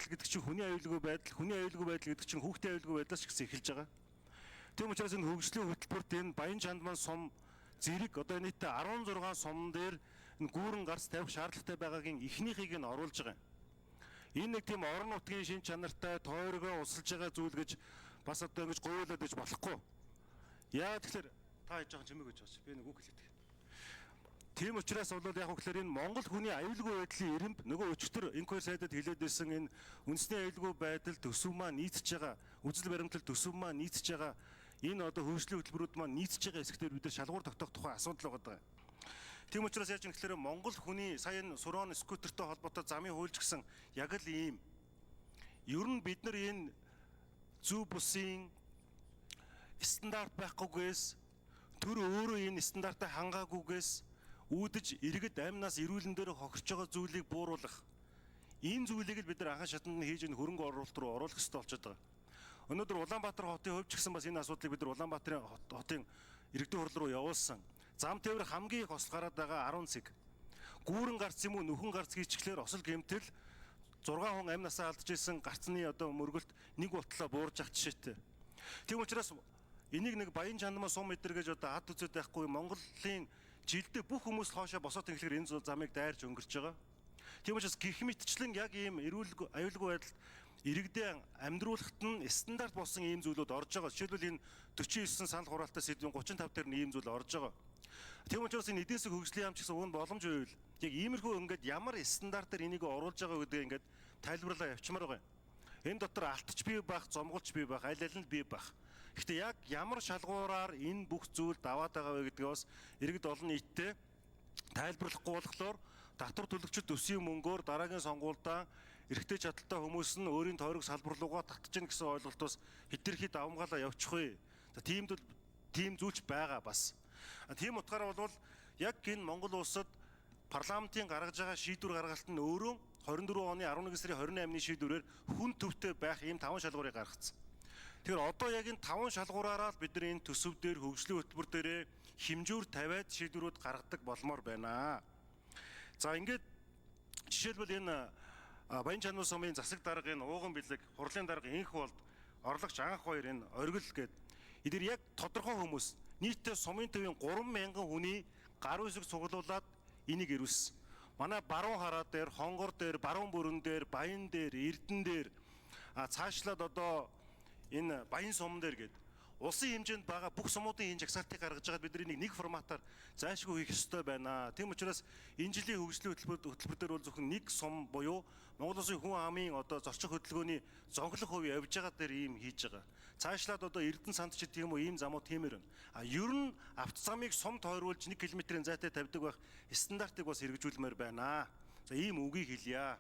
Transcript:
байдал гэдэг чинь хүний аюулгүй байдал, хүний аюулгүй байдал гэдэг чинь хүүхдийн аюулгүй байдлаас ч гэсэн эхэлж байгаа. Тийм учраас энэ хөгжлийн хөтөлбөрт энэ Баян Чандман сум зэрэг одоо нийтдээ 16 сум дээр энэ гүүрэн гарц тавих шаардлагатай байгаагийн эхнийхийг нь оруулж байгаа юм. Энэ нэг тийм орон нутгийн шин чанартай тойргоо усалж байгаа зүйл гэж бас одоо ингэж гуйлаад иж болохгүй. Яа тэгэхээр та жоохон чимээг гэж байгаа чи би нэг үг хэлээд. Тийм учраас бол яг хөглөр энэ Монгол хүний аюулгүй байдлын эрэмб нөгөө өчтөр инквер сайдад хэлээд байсан энэ үндэсний аюулгүй байдал төсөв маань нийцэж байгаа, үзэл баримтлал төсөв маань нийцэж байгаа, энэ одоо хөгжлийн хөтөлбөрүүд маань нийцэж байгаа хэсгээр бид нар шалгуур тогтоох тухай асуудал байгаа. Тийм учраас яаж юм гэхээр Монгол хүний сая энэ сурон скутертэй холбоотой замын хуульч гэсэн яг л ийм. Ер нь бид нар энэ зүү бусын стандарт байхгүйгээс, төр өөрөө энэ стандартаа хангаагүйгээс үүдэж иргэд амнаас эрүүлэн дээр хохирч байгаа зүйлийг бууруулах энэ зүйлийг л бид нар анхан шатанд нь хийж энэ хөрөнгө оруулалт руу оруулах хэрэгтэй болчиход байгаа. Өнөөдөр Улаанбаатар хотын хувьд ч гэсэн бас энэ асуудлыг бид нар Улаанбаатарын хотын иргэдийн хурал руу явуулсан. Зам тээвэр хамгийн их осол гараад байгаа 10 цэг. Гүүрэн гарц юм уу нөхөн гарц хийчихлээр осол гэмтэл 6 хүн амь насаа алдаж исэн гарцны одоо мөргөлт нэг болтлоо буурж ах жишээтэй. Тийм учраас энийг нэг Баян Чандмаа сум мэдэр гэж одоо ад үзээд байхгүй, Монголын жилдээ бүх хүмүүс хоошоо босоо тэнхлэхэр энэ замыг дайрч өнгөрч байгаа. Тийм учраас гих мэтчлэн яг ийм эрүүл аюулгүй байдалд иргэдээ амьдруулахад нь стандарт болсон ийм зүйлүүд орж байгаа. Жишээлбэл, энэ 49 санал хураалтай сэдвийн 35 дээр нь ийм зүйл орж байгаа. Тийм учраас энэ эдийн засаг хөгжлийн яам ч гэсэн уг нь боломж байвал яг иймэрхүү ингээд ямар стандартаар энийг оруулж байгаа гэдгийг ингээд тайлбарлаа явчмаар байгаа юм. Энэ дотор алтч бий байх, зомголч бий байх, аль аль нь бий байх. Гэхдээ яг ямар шалгуураар энэ бүх зүйл даваад байгаа вэ гэдгээ бас иргэд олон нийтдээ тайлбарлахгүй болохоор татвар төлөгчд төсвийн мөнгөөр дараагийн сонгуульдаа эрхтэй чадaltaй хүмүүс нь өөрийн тойрог салбар руугаа татчихна гэсэн ойлголт бас хэтэрхий давамгаалаа явчих вэ. За, тийм тийм зүйлч байгаа бас. Тийм утгаараа бол яг энэ Монгол улсад парламентын гаргаж байгаа шийдвэр гаргалт нь өөрөө 24 оны 11 сарын 28-ны шийдвэрээр хүн төвтэй байх ийм таван шалгуурыг гаргацсан. Тэгэхээр одоо яг энэ таван шалгуураараа л бид нар энэ төсөв дээр, хөгжлийн хөтөлбөр дээрээ хэмжүүр тавиад шийдвэрүүд гаргадаг болмоор байна. За, ингээд жишээлбэл энэ Баян Чанар сумын засаг дарга энэ Ууган бэлэг, хурлын дарга Инх болд, орлогч Анх хоёр, энэ оргил гээд эдгээр яг тодорхой хүмүүс нийтдээ сумын төвийн 3000 хүний гар үсэг цуглуулад энийг ирүүлсэн. Манай баруун хараа дээр, хонгор дээр, баруун бүрэн дээр, баян дээр, эрдэн дээр, цаашлаад одоо энэ Баян сум дээр гээд улсын хэмжээнд байгаа бүх сумуудын энэ жагсаалтыг гаргаж байгаад бид нар энийг нэг форматаар зайлшгүй хийх ёстой байна. Тийм учраас энэ жилийн хөгжлийн хөтөлбөр дээр бол зөвхөн нэг сум буюу Монгол Улсын хүн амын одоо зорчих хөдөлгөөний зонхлох хувь явж байгаа дээр ийм хийж байгаа. Цаашлаад одоо Эрдэнэ санд ч гэдэг юм уу, ийм замууд тиймэр байна. А ер нь автозамыг сум тойруулж 1 км-ийн зайтай тавьдаг байх стандартыг бас хэрэгжүүлмээр байна. За, ийм үгийг хэлье.